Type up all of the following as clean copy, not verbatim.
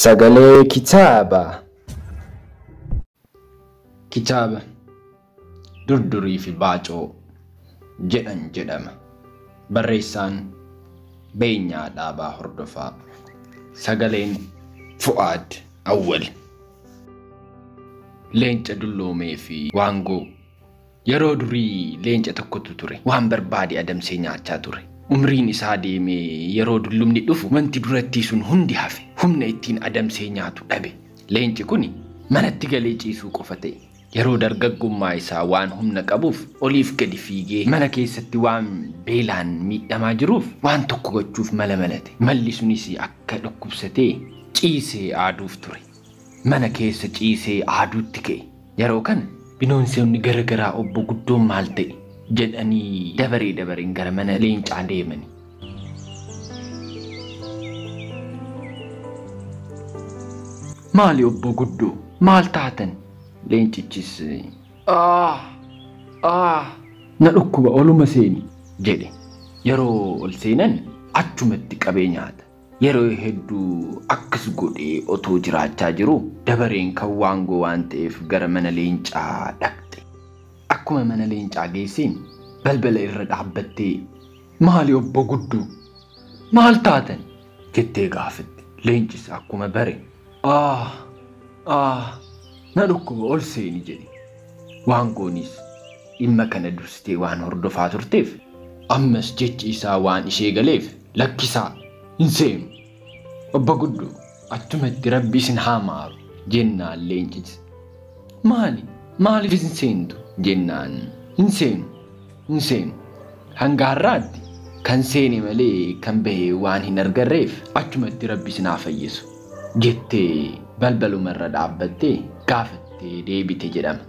Sagalee kitaabaa. Kitaaba Durdurii fi Baacoo jedhan jedhama. Barreessaan Beenyaa Dhaabaa Hordofaa. Sagaleen Fu'aad Awwal. Leenca dulloomee fi waangoo. Yeroo durii leenca tokkotu ture. Waan barbaade adamsee nyaachaa ture. Umriin isaa deemee yeroo dullumni dhufu wanti durattii sun hundi hafe. Humna ittiin adamsee nyaatu dhabe. Leenci kun manatti galee ciisuu qofa ta'e. Yeroo dargaggummaa isaa waan humna qabuuf oliif gadi fiigee mana keessatti waan beelaan miidhamaa jiruuf waan tokko gochuuf mala malate. Malli sunis akka dhukkubsatee ciisee aaduuf ture. Mana keessa ciisee aaduutti ka'e. Yeroo kana bineensonni garagaraa obbo Guddoon maal ta'e jedhanii dabaree dabareen gara mana leencaa deemani. Maali obbo Guddoo? Maal taatan? Leencichis na dhukkuba oluma seeni jedhe. Yeroo ol seenan achumatti qabee nyaata. Yeroo hedduu akkas godhee otoo jiraachaa jiru dabareen kan waangoo waan ta'eef gara mana leencaa dhaqxe. Akkuma mana leencaa geesseen balbala irra dhaabbattee maali obbo Guddoo? Maal taatan? Jettee gaafatte. Leencis akkuma bare na dhukkuba ol seeni jedhe. Waangoonis dhimma kana dursitee waan hordofaa turteef ammas jechi isaa waan ishee galeef lakkisaa hin seenu. Obbo Guddoo achumatti rabbi isin haa maaru jennaan leencis maali maaliif hin seentu jennaan hin seenu hanga har'aatti kan seene malee kan bahe waan hin argarreef achumatti rabbi isin haa fayyisu jettee balbalumarra dhaabbattee gaafattee deebite jedhama.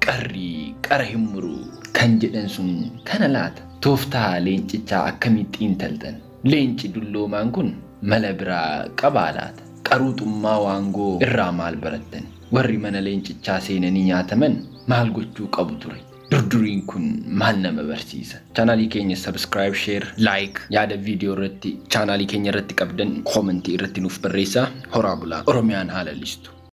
Qarri qara hin muru kan jedhan sun kana laata? Tooftaa leencichaa akkamitti xiinxaltan? Leenci dulloomaan kun mala biraa qabaa laata? Qaruuxummaa waangoo irraa maal barattan? Warri mana leencichaa seenanii nyaataman maal gochuu qabu ture? Durduriin kun maal nama barsiisa? Chaanaalii keenya subscribe, share, like yaada viidiyoo irratti chaanaalii keenya irratti qabdan koomentii irratti nuuf barreessaa. Horaa bulaa. Oromiyaan haa lalistu.